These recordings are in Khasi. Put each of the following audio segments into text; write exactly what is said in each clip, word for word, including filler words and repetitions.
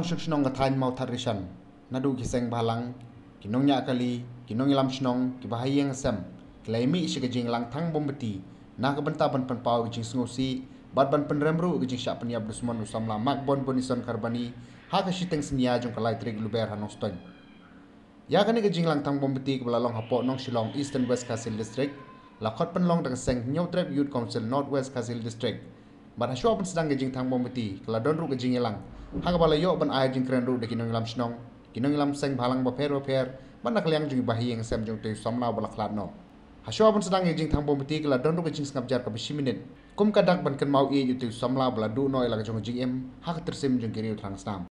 Shnong ka thaiñ Mawthadraishan, naduh ki seng bhalang, ki nongñiah kali, ki nongïalam shnong, ki bahaïing sem, ki la ïamih sha ka jingïalang thang mombati na ka bynta ban pynpaw ka jingsngewsih bad ban pynrem ruh ka jingshah pynïap dusmon u samla Makbon Bonison Kharbani ha ka shiteng synñia jong ka lai tarik Lber ha Nongstoiñ. Ïa kane ka jingïalang thang mombati kaba la long hapoh Nongshillong, Eastern West Khasi Hills District, la khot pynlong da ka seng Hynñiewtrep Youth Council, North West Khasi Hills District. Bad hashwa ban sdang ka jingthang mombati ka la don ruh ka jingïalang ha kaba la ïoh ban ai jingkren ruh da ki nongïalam shnong, ki nongïalam seng bhalang bapher bapher, bad na ka liang jong ki bahaïing sem jong utei u samla ba la khlad noh. Hashwa ban sdang ka jingthang mombati ka la don ruh ka jingsngap jar kaba shi minit kum ka dak ban kynmaw ïa utei u samla ba la duh noh ïa la ka jong ka jingim ha ka tyrsim jong ki riew thrang snam.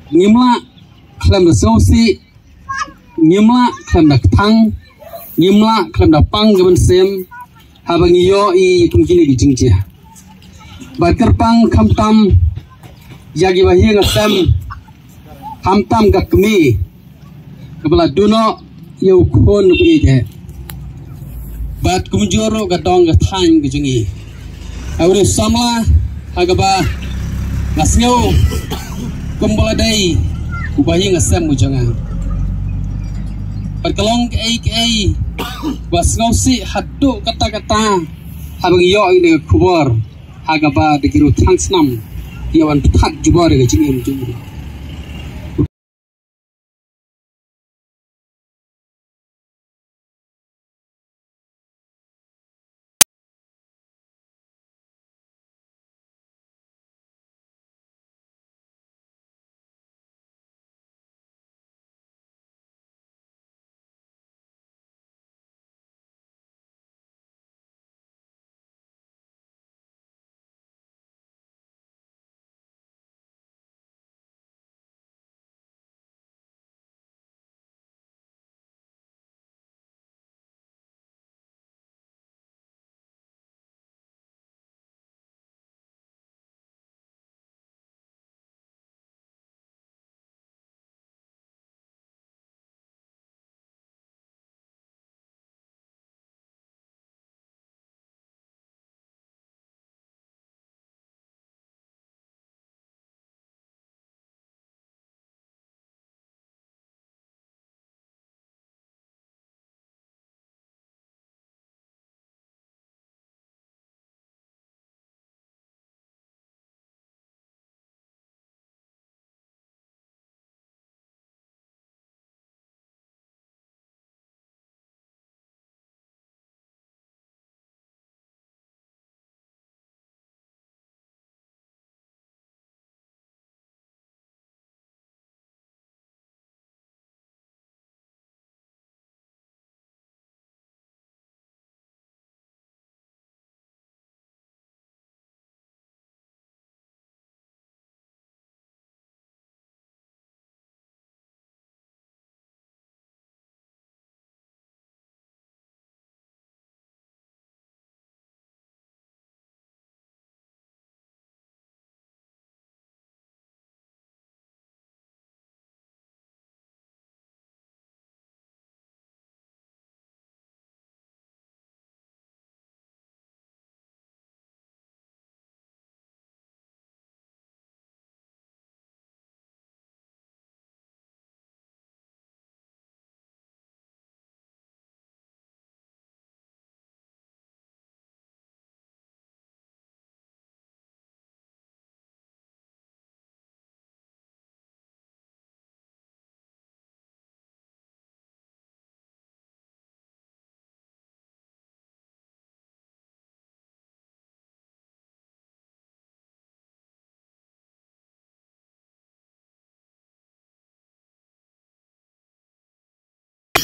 Ngim lah khlem da sngewsih, ngim lah khlem da kthang, ngim lah khlem da pang ka mynsiem haba ngi ïohi kum kine ki jingjia. Bad kyrpang khamtam ïa ki bahaïing sem, khamtam ka kmie kaba la duh noh ïa u khun u ba ïeit eh. Bad kumjuh ruh ka dong ka thaiñ ka jong ngi. Haba u samla ha kaba nga sngew kumba la dei u bahaïing sem u jong nga. Bad ka long kaei kaei ba sngewsih haduh katta katta haba ngi ïoh ïa ka khubor ha kaba da ki riew thrang snam ïa wan pynthad jubor ïa ka jingim jong u.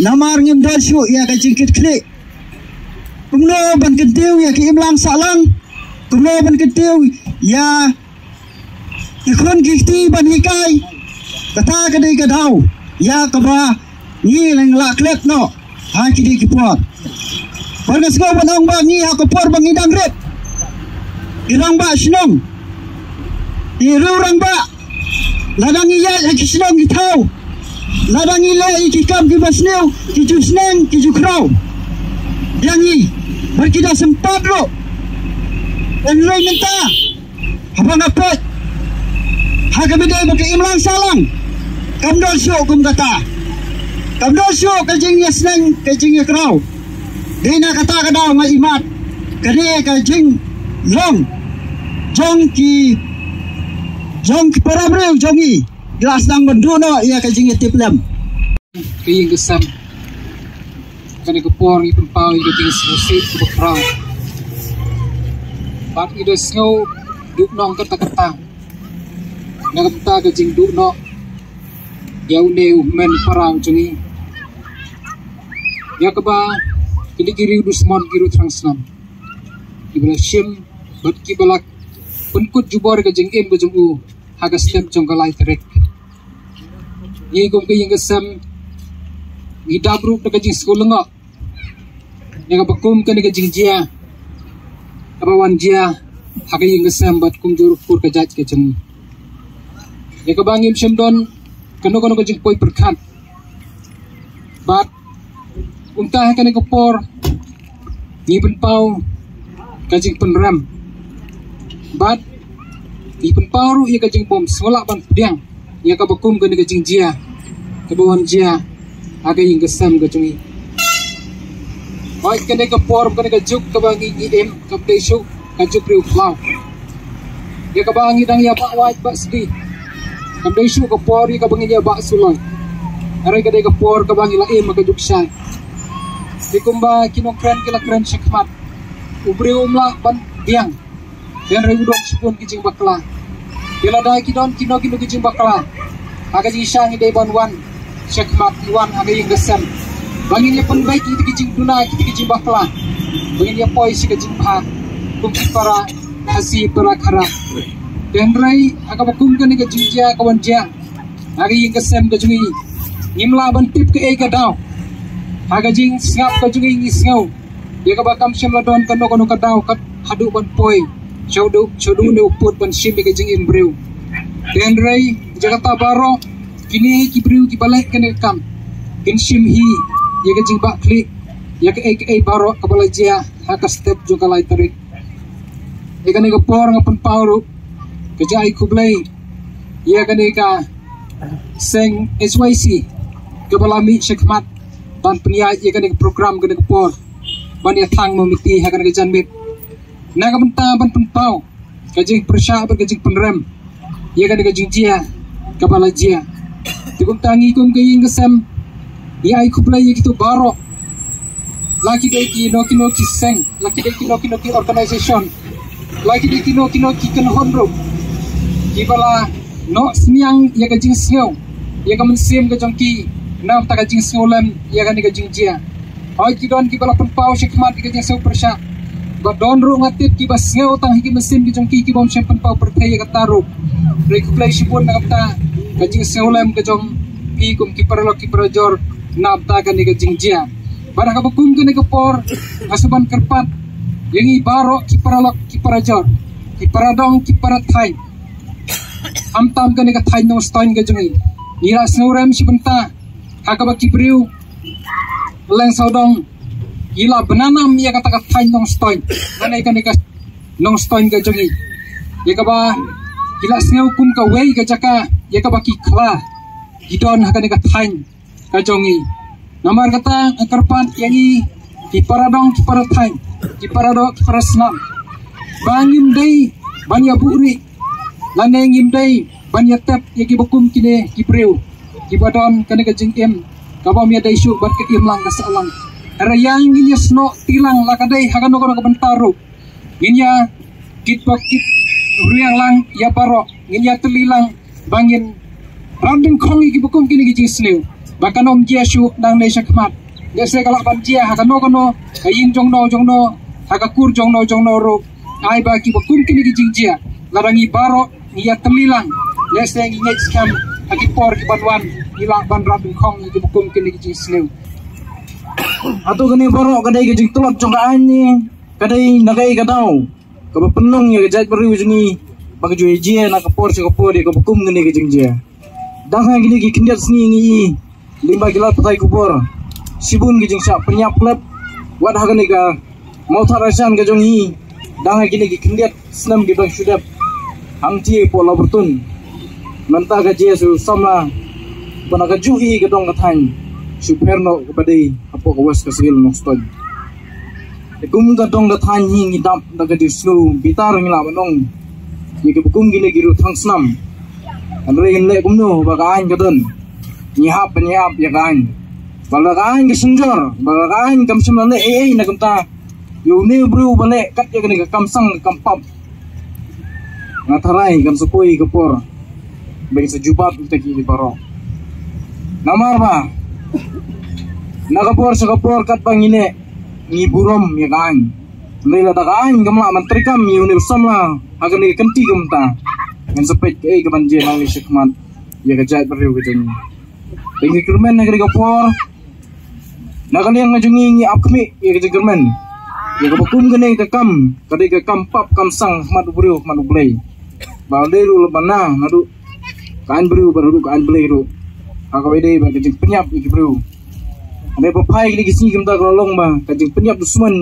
Namar ngim don shuh ïa ka jingkitkhlieh. Kumno ban kyntiew ïa ka imlang sahlang? Kumno ban kyntiew ïa ki khun ki kti ban hikai? Kata ka dei ka daw ïa kaba ngi lah klet noh ha kine ki por. Bad nga sngew ban ong ba ngi ha ka por ba ngi dang rit, ki rangbah shnong, ki riew rangbah, lada ngi ïaid ha ki shnong ki thaw, lada ngi leh ïa ki kam kiba sniew, ki ju sneng, ki ju khraw ïa ngi. Bad ki da sympat ruh. Hynrei mynta haba nga peit ha kaba ïadei bad ka imlang sahlang, kam don shuh kum kata. Kam don shuh ka jingïasneng, ka jingïakhraw. Dei na kata ka daw nga imat kane ka jinglong jong ki, jong ki para briew jong ngi, ki la sdang ban duh noh ïa ka jingïatiplem. Ka ïing ka sem. Kane ka por ngi pynpaw ïa ka jingsngewsih kaba khraw. Bad ngi da sngew duh noh katta katta na ka bynta ka jingduh noh ïa une u hynmen para jong ngi, ïa kaba kine ki riew dusmon, ki riew thrang snam, kiba la shim bad kiba la pynkut jubor ka jingim ka jong u ha ka step jong ka lai tarik. Ngi kum ka ïing ka sem ngi dap ruh da ka jingsngewlyngngoh ïa kaba kum kane ka jingjia kaba wan jia ha ka ïing ka sem bad kumjuh ruh ka jait ka jong ngi, ïa kaba ngim shym don kano kano ka jingpoi pyrkhat. Bad kumta ha kane ka por ngi pynpaw ka jingpynrem bad ngi pynpaw ruh ïa ka jingbym sngewlah ban pdiang ïa kaba kum kane ka jingjia kaba wan jia ha ka ïing ka sem ka jong ngi. Hooid, kane ka por, kane ka juk kaba ngi, ngi im, kam dei shuh ka juk riewkhlaw ïa kaba ngi dang ïa bah wait bah sdi. Kam dei shuh ka por ïa kaba ngi ïa bah suloi. Hynrei ka dei ka por kaba ngi la im ha ka juk shai. Te kumba ki nongkren ki la kren shakhmat, u briew um lah ban pdiang, hynrei u don shibun ki jingbakla. Te lada ki don kino kino ki jingbakla ha ka jingshisha, ngi dei ban wan shakhmat, ngi wan ha ka ïing ka sem ba ngin ïa pynbeit ïa kita ki jingduna, kita ki jingbakla, ba ngin ïa poi sha ka jingbha kum ki para Khasi, para Khara. Te hynrei ha kaba kum kane ka jingjia ka wan jia ha ka ïing ka sem ka jong ngi, ngim lah ban tip kaei ka daw. Ha ka jingsngap ka jong ngi ngi sngew ïa kaba kam shym la don kano kano ka daw kat haduh ban poi sha u, sha u ne u pud ban shim ïa ka jingim briew. Te hynrei jaka ta baroh kine ki briew kiba leh kane ka kam kin shim hi ïa ka jingbakla ïa kaei kaei baroh kaba la jia ha ka step jong ka lai tarik. Ïa kane ka por nga pynpaw ruh ka jingai khublei ïa kane ka seng H Y C kaba la mih shakhmat ban pynïaid ïa kane ka program, kane ka por ban ïa thang ma miti ha kane ka janmiet. Na ka bynta ban pynpaw ka jingpyrshah bad ka jingpynrem ïa kane ka jingjia kaba la jia. Te kumta ngi kum ka ïing ka sem ngi ai khublei ïa kito baroh, la ki dei kino kino ki seng, la ki dei kino kino ki organization, la ki dei kino kino ki kynhun ruh kiba la noh synñiang ïa ka jingsngew, ïa ka mynsiem ka jong ki na bynta ka jingsngewlem ïa kane ka jingjia. Hooid, ki don kiba la pynpaw shakhmat ïa ka jingsngewpyrshah. Ba don ruh nga tip kiba sngew tang ha ki mynsiem ki jong ki, kibym shym pynpaw pyrthei ïa kata ruh. Hynrei khublei shibun na ka bynta ka jingsngewlem ka jong phi kum ki paralok ki parajor na bynta kane ka jingjia. Bad ha kaba kum kane ka por nga sa ban kyrpad ïa ngi baroh ki paralok ki parajor, ki paradong ki parathaiñ, khamtam kane ka thaiñ Nongstoiñ ka jong ngi. Ngi la sngewrem shi bynta ha kaba ki briew Leng Sawdong ki la bynanam ïa kata ka thaiñ Nongstoiñ, kane, kane ka Nongstoiñ ka jong ngi, ïa kaba ki la sngew kum kawei ka jaka ïa kaba ki khla ki don ha kane ka thaiñ ka jong ngi. Namar kata nga kyrpad ïa ngi ki paradong ki parathaiñ, ki paradoh ki parasnam, ba ngim dei ban ïa buhrieh lane ngim dei ban ïa tep ïa kiba kum kine ki briew kiba don kane ka jingim kabym ïa dei shuh bad ka imlang ka sahlang. Hynrei ïa ngin ïa snoh tilang la ka dei ha kano kano ka bynta ruh. Ngin ïa kit ba kit riang lang ïa baroh, ngin ïa tylli lang ba ngin rat dyngkhong ïa kiba kum kine ki jingsniew. Ba kan ym jia shuh nangne shakhmat. Lehse ka lah ban jia ha kano kano ka ïing jong no jong no, ha ka kur jong no jong no ruh. Ai ba kiba kum kine ki jingjia, lada ngi baroh ngi ïatylli lang, lehse ngi ngeit skhem ha ki por ki ban wan ngi lah ban rah dyngkhong ïa kiba kum kine ki jingsniew. Hato kane baroh ka dei ka jingtlot jong ka aiñ ne ka dei na kaei ka daw kaba pynlong ïa ka jaitbynriew jong ngi ba ka ju ïa jia na ka por sha ka por ïa kaba kum kane ka jingjia? Dang ha kine ki khyndiat sngi ngi i lyngba ki lad pathai khubor shibun ki jingshah pynïap khlep, wat ha kane ka Mawthadraishan ka jong ngi, dang ha kine ki khyndiat snem ki bym shu dep, hangtei hapoh Lawbyrtun. Mynta ka jia shu samla ba na kajuh i ka dong ka thaiñ shu pher noh kaba dei hapoh ka West Khasi Hills Nongstoiñ. Te kum ka dong ka thaiñ hi ngi dap da ka jingsngew bitar, ngi lah ban ong ïa kiba kum kine ki ruh thang snam. Hynrei ngin leh kumno ba ka aiñ ka don? Ngi hap ban ïa ap ïa ka aiñ. Ba la ka aiñ ka synjor, ba la ka aiñ kam shym la leh ei ei na ka bynta ïa une u briew ba leh kat ïa kane ka kam sang ka kam pap. Nga tharai kam sa poi ka por ba ngi sa jubab ïa kita ki baroh. Namar ba na ka por sha ka por katba ngi leh ngi burom ïa ka aiñ. Hynrei lada ka aiñ kam lah ban treikam ïa une u samla ha kane ka kynti ka bynta, ngin sa peit kaei kaban jia nangne shakhmat ïa ka jaitbynriew ka jong ngi. Te ngi kyrmen ha kane ka por, na ka liang ka jong ngi ngi ap khmih ïa ka jingkyrmen ïa kaba kum kane ka kam ka dei ka kam pap kam sang ha khmat u briew ha khmat U Blei. Ba dei ruh la bana naduh ka aiñ briew bad naduh ka aiñ Blei ruh. Ha kaba dei ba ka jingpynïap ïa ki briew. Hynrei ba phai kine ki sngi kumta ka la long ba ka jingpynïap dusmon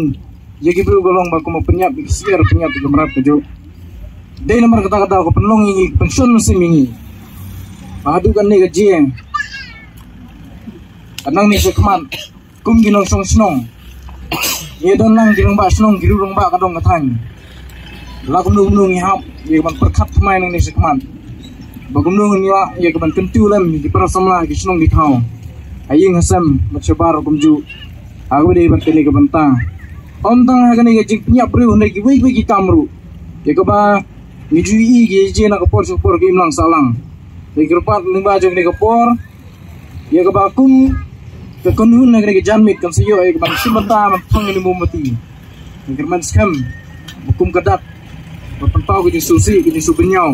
ïa ki briew ka long ba kumba pynïap ïa ki syiar, pynïap ïa ki mrad kajuh. Dei namar kata ka daw ka pynlong ïa ngi, pynshon mynsiem ïa ngi ba haduh kane ka jia, ka nangne shakhmat kum ki nongshong shnong, ngi don lang ki rangbah shnong, ki rangbah ka dong ka thaiñ. La kumno kumno ngi hap ïa ka ban pyrkhat thymmai nangne shakhmat ba kumno ngin ïa, ïa ka ban kyntiew lem ïa ki para samla, ki shnong ki thaw, ha ïing ha sem bad shabar kumjuh. Ha kaba dei bad kane ka bynta, ym tang ha kane ka jingpynïap briew, hynrei kiwei kiwei ki kam ruh ïa kaba ngi ju ïohi ki jia na ka por sha ka por, ka imlang sahlang. Ngi kyrpad lyngba jong kane ka por ïa kaba kum ka kynhun na kane ka janmiet kan sa ïoh ïa ka ban shim bynta ban thang ïa une u mombati. Ngi kyrmen skhem ba kum ka dak ba pynpaw ka jingsngewsih, ka jingsngewbynñiaw,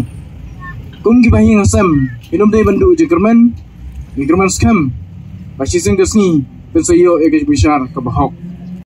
kum kiba ha ïing ha sem, ngin ym dei ban duh jingkyrmen. Ngi kyrmen skhem ba shisien ka sngi phin sa ïoh ïa ka jingbishar kaba hok.